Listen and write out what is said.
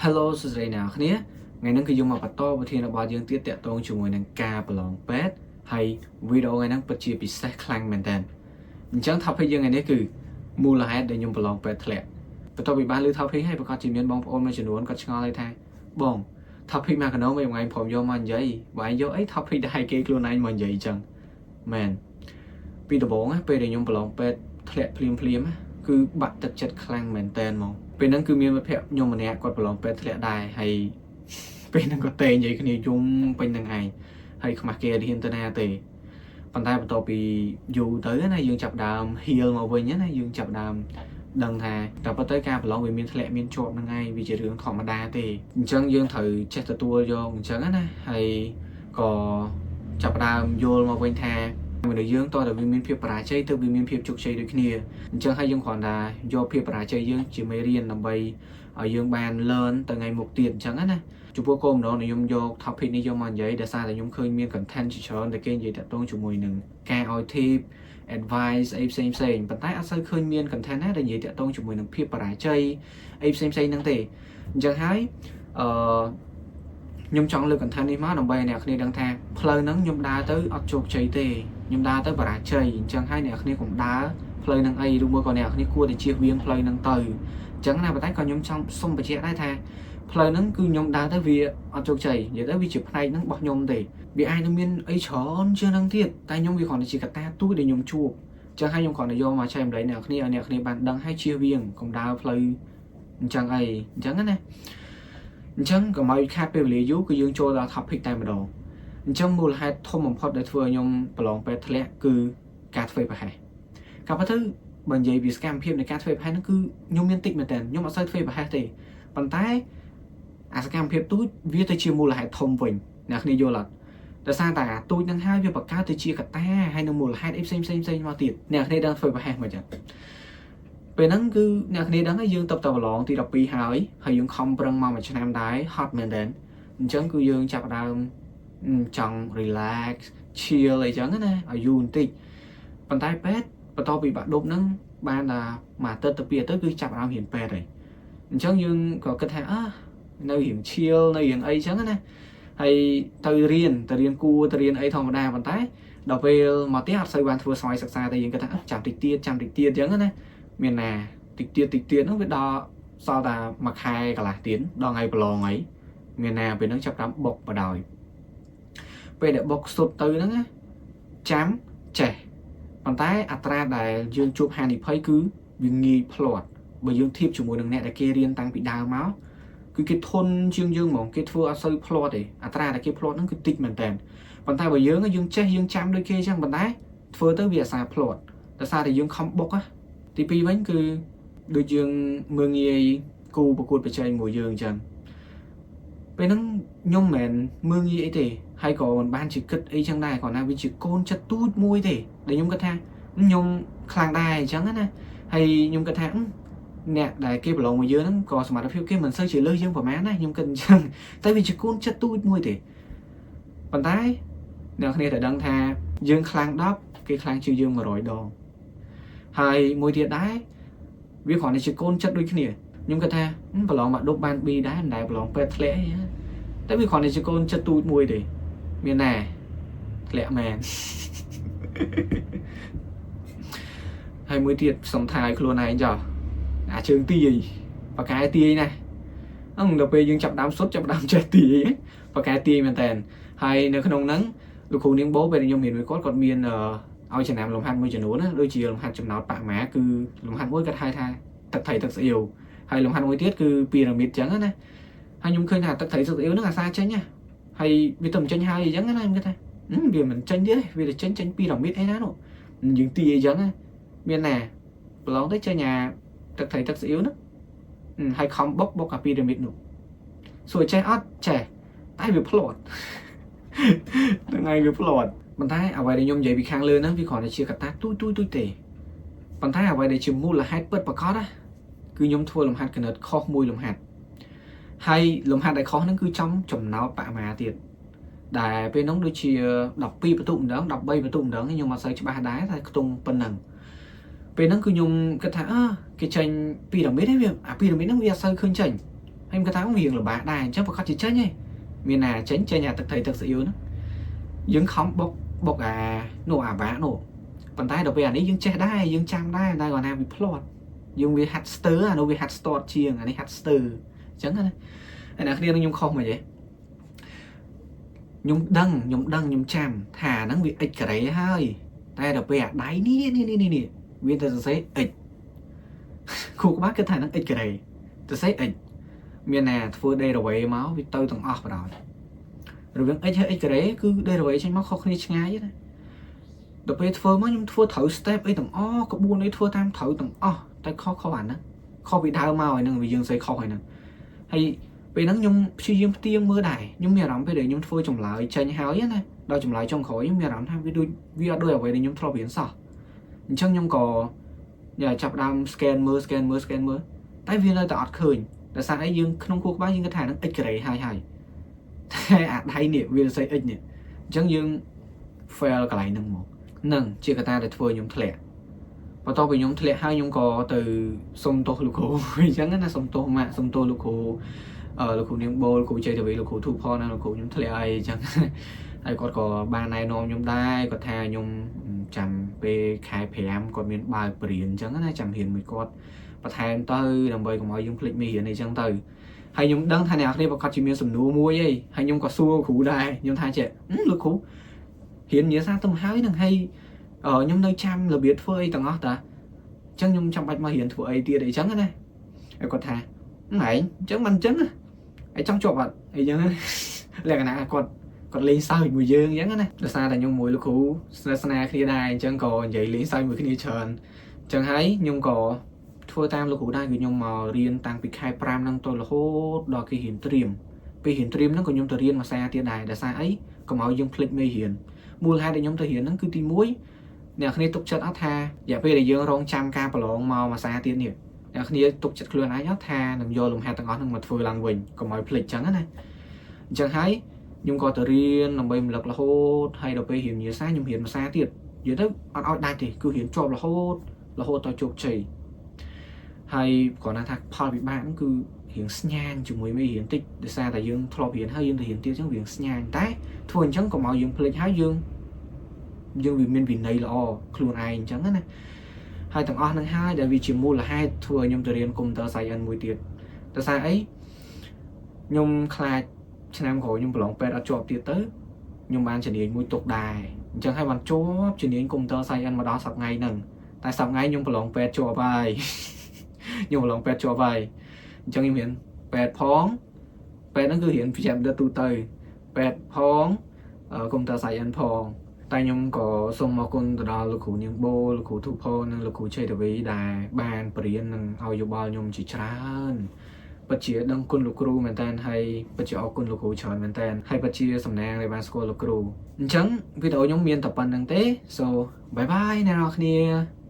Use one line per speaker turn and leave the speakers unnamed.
Hello សួស្តីអ្នកនរគ្នាថ្ងៃនេះគឺយើងមកបន្តប្រធានបទយើងទៀតតាក់ទងជាមួយនឹងការប្រឡងពេទ្យហើយវីដេអូថ្ងៃហ្នឹងពិតជាពិសេសខ្លាំងមែនតើអញ្ចឹង topic យើងថ្ងៃនេះគឺមូលហេតុដែលខ្ញុំប្រឡងពេទ្យធ្លាក់បន្ទាប់ពីបានលើ topic ហើយប្រកាសជាមានបងប្អូនមួយចំនួនគាត់ឆ្ងល់ហើយថាបង topic មកកណោមួយថ្ងៃព្រមយកមកនិយាយបើឯងយកអី topic ដែលឲ្យគេខ្លួនឯងមកនិយាយអញ្ចឹងមែនពីដំបូងណាពេលដែលខ្ញុំប្រឡងពេទ្យធ្លាក់ភ្លាមភ្លាមណាគឺបាក់ទឹកចិត្តខ្លាំងមែនតើហ្មងពេលហ្នឹងគឺមានមិត្តភក្តិខ្ញុំម្នាក់គាត់ប្រឡងពេទ្យធ្លាក់ដែរហើយពេលហ្នឹងក៏តែនិយាយគ្នាយំពេញនឹងឯងហើយខ្មាស់គេរៀនទៅណាទេប៉ុន្តែបន្ទាប់ពីយូរទៅណាយើងចាប់ដើម heal មកវិញណាយើងចាប់ដើមដឹងថាតែប៉ុន្តែការប្រឡងវាមានធ្លាក់មានជាប់ហ្នឹងឯងវាជារឿងធម្មតាទេអញ្ចឹងយើងត្រូវចេះទទួលយកអញ្ចឹងណាហើយក៏ចាប់ដើមយល់មកវិញថាមនុស្សយើងតើតែវាមានភាពបរាជ័យទៅវាមានភាពជោគជ័យដូចគ្នាអញ្ចឹងហើយយើងគ្រាន់តែយកភាពបរាជ័យយើងជាមេរៀនដើម្បីឲ្យយើងបាន learn ទៅថ្ងៃមុខទៀតអញ្ចឹងណាចំពោះគោលបំណងដែលខ្ញុំយក topic នេះយកមកនិយាយដោយសារតែខ្ញុំឃើញមាន content ជាច្រើនដែលគេនិយាយតាក់ទងជាមួយនឹងការឲ្យ tip advice អីផ្សេងផ្សេងប៉ុន្តែអត់សូវឃើញមាន content ណាដែលនិយាយតាក់ទងជាមួយនឹងភាពបរាជ័យអីផ្សេងផ្សេងហ្នឹងទេអញ្ចឹងហើយអឺខ្ញុំចង់លើក content នេះមកដើម្បីឲ្យអ្នកគ្នាដឹងថាផ្លូវហ្នឹងខ្ញុំដើរទៅអត់ជោគជ័យទេខ្ញុំដើរទៅបរាជ័យអញ្ចឹងហើយអ្នកគ្នាកុំដើរផ្លូវហ្នឹងអីឬមួយក៏អ្នកគ្នាគួរតែជៀសវាងផ្លូវហ្នឹងទៅអញ្ចឹងណាប៉ុន្តែក៏ខ្ញុំចង់សុំបញ្ជាក់ដែរថាផ្លូវហ្នឹងគឺខ្ញុំដើរទៅវាអត់ជោគជ័យនិយាយទៅវាជាផ្នែកហ្នឹងរបស់ខ្ញុំទេវាអាចនឹងមានអីច្រើនជាងហ្នឹងទៀតតែខ្ញុំវាគ្រាន់តែជាកត្តាទូចដែលខ្ញុំជួបអញ្ចឹងហើយខ្ញុំគ្រាន់តែយកមកចែករំលែកអ្នកគ្នាឲ្យអ្នកគ្នាបានដឹងហើយជៀសវាងកុំដើរផ្លូវអញ្ចឹងអីអញ្ចឹងណាអញ្ចឹងកុំឲ្យខាតពេលវេលាយូរគឺយើងចូលដល់ topic តែម្ដងអញ្ចឹងមូលហេតុធំបំផុតដែលធ្វើឲ្យខ្ញុំប្រឡងពេទ្យធ្លាក់គឺការធ្វើប្រហែសការពិតទៅបើនិយាយពីសកម្មភាពនៃការធ្វើប្រហែសហ្នឹងគឺខ្ញុំមានតិចមែនតើខ្ញុំអត់សូវធ្វើប្រហែសទេប៉ុន្តែអាសកម្មភាពទូចវាទៅជាមូលហេតុធំវិញអ្នកគ្នាយល់អត់ដោយសារតែអាទូចហ្នឹងហើយវាបង្កើតទៅជាកត្តាហើយនឹងមូលហេតុអីផ្សេងផ្សេងផ្សេងមកទៀតអ្នកគ្នាដឹងធ្វើប្រហែសមកចឹងពេលហ្នឹងគឺអ្នកគ្នាដឹងហើយយើងទៅតែប្រឡងទី12ហើយហើយយើងខំប្រឹងមកមួយឆ្នាំដែរហត់មែនតើអញ្ចឹងគឺយើងចាប់ដើមចង់ relax chill អីចឹងណាឲ្យយូរបន្តិចប៉ុន្តែពេទ្យបន្ទាប់ពីបាក់ឌុបហ្នឹងបានតែមួយអាទិត្យទៅពីរអាទិត្យគឺចាប់ដើមរៀនពេទ្យហើយអញ្ចឹងយើងក៏គិតថាអើនៅរៀង chill នៅរៀងអីចឹងណាហើយទៅរៀនទៅរៀនគួរទៅរៀនអីធម្មតាប៉ុន្តែដល់ពេលមកផ្ទះអត់សូវបានធ្វើស្វ័យសិក្សាតែយើងគិតថាចាំតិចទៀតចាំតិចទៀតអញ្ចឹងណាមានណាតិចទៀតតិចទៀតហ្នឹងវាដល់សល់តែមួយខែកន្លះទៀតដល់ថ្ងៃប្រឡងអីមានណាពេលហ្នឹងចាប់តាមបុកបដ ாய் ពេលដែលបុកសុទ្ធទៅហ្នឹងណាចាំចេះប៉ុន្តែអត្រាដែលយើងជួបហានិភ័យគឺវាងាយភ្លាត់បើយើងធៀបជាមួយនឹងអ្នកដែលគេរៀនតាំងពីដើមមកគឺគេធន់ជាងយើងហ្មងគេធ្វើអត់សូវភ្លាត់ទេអត្រាដែលគេភ្លាត់ហ្នឹងគឺតិចមែនតើប៉ុន្តែបើយើងយើងចេះយើងចាំដូចគេអញ្ចឹងប៉ុន្តែធ្វើទៅវាអាសាភ្លាត់ដោយសារតែយើងខំបុកណាទី2វិញគឺដូចយើងមើងងាយគូប្រកួតប្រជែងមួយយើងអញ្ចឹងពេលហ្នឹងខ្ញុំមិនមែនមើងងាយអីទេហើយក៏មិនបានជាគិតអីចឹងដែរគ្រាន់តែវាជាកូនចិត្តទូចមួយទេដែលខ្ញុំគិតថាខ្ញុំខ្លាំងដែរអញ្ចឹងណាហើយខ្ញុំគិតថាអ្នកដែលគេប្រឡងមកយើងហ្នឹងក៏សមត្ថភាពគេមិនសូវជាលើសយើងប្រហែលណាខ្ញុំគិតអញ្ចឹងតែវាជាកូនចិត្តទូចមួយទេប៉ុន្តែអ្នកគ្នាតែដឹងថាយើងខ្លាំង10គេខ្លាំងជាងយើង100ដងហើយមួយទៀតដែរវាគ្រាន់តែជាកូនចិត្តដូចគ្នាខ្ញុំគិតថាប្រឡងមកដប់បាន B ដែរមិនដែលប្រឡងពេទ្យធ្លាក់អីតែវាគ្រាន់តែជាកូនចិត្តទូចមួយទេមានណែធ្លាក់មែន ហើយមួយទៀតសុំថាឲ្យខ្លួនឯងចោះអាជើងទាយបកែទាយណាអឹងដល់ពេលយើងចាប់ដើមសុទ្ធចាប់ដើមចេះទាយបកែទាយមែនតើហើយនៅក្នុងហ្នឹងលោកគ្រូនាងបោពេលខ្ញុំរៀនមួយគាត់គាត់មានឲ្យចំណាំលំហាត់មួយចំនួនណាដូចជាលំហាត់ចំណោតបមាគឺលំហាត់មួយគាត់ហៅថាទឹកត្រីទឹកស្អៀវហើយលំហាត់មួយទៀតគឺពីរ៉ាមីតអញ្ចឹងណាហើយខ្ញុំឃើញថាទឹកត្រីទឹកស្អៀវហ្នឹងអាសាចេញណាហើយវាទៅមិនចេញហើយអញ្ចឹងណាខ្ញុំគិតថាវាមិនចេញទៀតទេវាទៅចេញចេញពីរ៉ាមីតអីណានោះយើងទាយអញ្ចឹងណាមានណាប្រឡងទៅចេញអាទឹកត្រីទឹកស្អៀវហ្នឹងហើយខំបុកបុកអាពីរ៉ាមីតនោះសួរចេះអត់ចេះតែវាភ្លាត់ហ្នឹងហើយវាភ្លាត់ប៉ុន្តែអ្វីដែលខ្ញុំនិយាយពីខាងលើហ្នឹងវាគ្រាន់តែជាកត្តាទូចទូចទូចទេប៉ុន្តែអ្វីដែលជាមូលហេតុពិតប្រាកដណាគឺខ្ញុំធ្វើលំហាត់គណិតខុសមួយលំហាត់ហើយលំហាត់ដែលខុសហ្នឹងគឺចំចំណោតបមាទៀតដែលពេលហ្នឹងដូចជា12បន្ទុកម្ដង13បន្ទុកម្ដងខ្ញុំអត់សូវច្បាស់ដែរតែខ្ទង់ប៉ុណ្ណឹងពេលហ្នឹងគឺខ្ញុំគិតថាអើគេចេញពីរ៉ាមីតហ្នឹងវាអាពីរ៉ាមីតហ្នឹងវាអត់សូវឃើញចេញ ហើយខ្ញុំគិតថាវាលំបាកដែរអញ្ចឹងប្រកាសជាចេញហីមានណាចេញចេញអាទឹកត្រីទឹកស៊ីអ៊ូហ្នឹងយើងខំបុកបុកអានោះអាបាក់នោះប៉ុន្តែដល់ពេលអានេះយើងចេះដែរយើងចាំដែរតែគាត់ថាវាផ្្លាត់យើងវាហាត់ស្ទើអានោះវាហាត់ស្ទាត់ជាងអានេះហាត់ស្ទើអញ្ចឹងណាហើយអ្នកគ្នានឹងខ្ញុំខុសមកទេខ្ញុំដឹងខ្ញុំដឹងខ្ញុំចាំថាហ្នឹងវា x ការ៉េហើយតែដល់ពេលអាដៃនេះនេះនេះនេះវាទៅសរសេរ x គ្រូក្បាលគិតថាហ្នឹង x ការ៉េទៅសេ x មានណាធ្វើ derivative មកវាទៅទាំងអស់បណ្ដោយរវាង x ហើយ x ការ៉េគឺ derivative ចេញមកខុសគ្នាឆ្ងាយណាដល់ពេលធ្វើមកខ្ញុំធ្វើត្រូវ step អីទាំងអស់ក្បួនអីធ្វើតាមត្រូវទាំងអស់តែខុសខុសអាហ្នឹងខុសពីដើមមកហើយហ្នឹងវាយើងស្អីខុសហើយហ្នឹងហើយពេលហ្នឹងខ្ញុំព្យាយាមផ្ទៀងមើលដែរខ្ញុំមានអារម្មណ៍ពេលដែលខ្ញុំធ្វើចម្លើយចេញហើយណាដល់ចម្លើយចុងក្រោយខ្ញុំមានអារម្មណ៍ថាវាដូចវាអត់ដូចអ្វីដែលខ្ញុំធ្លាប់រៀនសោះអញ្ចឹងខ្ញុំក៏ចាប់ដើម scan មើល scan មើល scan មើលតែវានៅតែអត់ឃើញដោយសារអីយើងក្នុងខួរក្បាលយើងគិតថាហ្នឹង x ការ៉េហើយហើយតែអាដៃនេះវាសរសេរ x នេះអញ្ចឹងយើង fail កន្លែងហ្នឹងមកនឹងជាកត្តាដែលធ្វើខ្ញុំធ្លាក់បន្ទាប់ពីខ្ញុំធ្លាក់ហើយខ្ញុំក៏ទៅសុំទោសលោកគ្រូអញ្ចឹងណាសុំទោសម៉ាក់សុំទោសលោកគ្រូអឺលោកគ្រូនាងបូលគ្រូជ័យតវីលោកគ្រូធូផលណាលោកគ្រូខ្ញុំធ្លាក់ហើយអញ្ចឹងហើយគាត់ក៏បានណែនាំខ្ញុំដែរគាត់ថាខ្ញុំចាំពេលខែ5គាត់មានបើកបរិញ្ញាអញ្ចឹងណាចាំរៀនមួយគាត់បន្ថែមទៅដើម្បីកុំឲ្យយើងភ្លេចមេរៀនអីចឹងទៅហើយខ្ញុំដឹងថាអ្នកនរប្រកាសជាមានសំណួរមួយអីហើយខ្ញុំក៏សួរគ្រូដែរខ្ញុំថាចេះលោកគ្រូរៀននិយាយសាទៅហើយនឹងហើយខ្ញុំនៅចាំរបៀបធ្វើអីទាំងអស់តាអញ្ចឹងខ្ញុំចាំបាច់មករៀនធ្វើអីទៀតអីចឹងណាហើយគាត់ថាឯងអញ្ចឹងមិនអញ្ចឹងឯងចង់ជាប់អត់អីចឹងលក្ខណៈគាត់គាត់លេងសើចមួយយើងអញ្ចឹងណាដោយសារតែខ្ញុំមួយលោកគ្រូស្និទ្ធស្នាលគ្នាដែរអញ្ចឹងក៏និយាយលេងសើចមួយគ្នាច្រើនអញ្ចឹងហើយខ្ញុំក៏ធ្វើតាមលោកគ្រូដែរគឺខ្ញុំមករៀនតាំងពីខែ5ហ្នឹងទៅរហូតដល់គេរៀនត្រៀមពេលរៀនត្រៀមហ្នឹងក៏ខ្ញុំទៅរៀនភាសាទៀតដែរដោយសារអីកុំឲ្យយើងភ្លេចមេរៀនមូលហេតុដែលខ្ញុំទៅរៀនហ្នឹងគឺទី1អ្នកគ្នាទុកចិត្តអត់ថារយៈពេលដែលយើងរងចាំការប្រឡងមកភាសាទៀតនេះអ្នកគ្នាទុកចិត្តខ្លួនឯងអត់ថានឹងយកលំហាត់ទាំងអស់ហ្នឹងមកធ្វើឡើងវិញកុំឲ្យភ្លេចចឹងណាអញ្ចឹងហើយខ្ញុំក៏ទៅរៀនដើម្បីរំលឹករហូតហើយដល់ពេលរៀនភាសាខ្ញុំរៀនភាសាទៀតនិយាយទៅអត់ឲ្យដាច់ទេគឺរៀនជាប់រហូតរហូតដល់ជោគជ័យហើយគ្រាន់តែថាផលវិបាកហ្នឹងគឺរៀងស្ញាញជាមួយមេរៀនតិចដោយសារតែយើងធ្លាប់រៀនហើយយើងទៅរៀនទៀតអញ្ចឹងរៀងស្ញាញតែធ្វើអញ្ចឹងកុំឲ្យយើងភ្លេចហើយយើងយើងវាមានវិន័យល្អខ្លួនឯងអញ្ចឹងណាហើយទាំងអស់ហ្នឹងហើយដែលវាជាមូលហេតុធ្វើឲ្យខ្ញុំទៅរៀន Computer Science មួយទៀតដោយសារអីខ្ញុំខ្លាចឆ្នាំក្រោយខ្ញុំប្រឡងពេទ្យអត់ជាប់ទៀតទៅខ្ញុំបានជំនាញមួយទុកដែរអញ្ចឹងហើយបានជាប់ជំនាញ Computer Science មកដល់សប្តាហ៍ហ្នឹងតែសប្តាហ៍ខ្ញុំប្រឡងពេទ្យជាប់ហើយខ្ញុំប្រឡងពេទ្យជាប់ហើយអញ្ចឹងខ្ញុំរៀនពេទ្យផងពេទ្យហ្នឹងគឺរៀនវិជ្ជាបណ្ឌិតទូទៅពេទ្យផង Computer Science ផងតែខ្ញុំក៏សូមអរគុណទៅដល់លោកគ្រូនាងបូលោកគ្រូធូផនិងលោកគ្រូជ័យតាវីដែលបានបរៀននិងឲ្យយោបល់ខ្ញុំជាច្រើនពិតជាដឹងគុណលោកគ្រូមែនតើហើយពិតជាអរគុណលោកគ្រូច្រើនមែនតើហើយពិតជាសំណាងដែលបានស្គាល់លោកគ្រូអញ្ចឹងវីដេអូខ្ញុំមានតែប៉ុណ្្នឹងទេ so bye bye អ្នកនរគ្នា។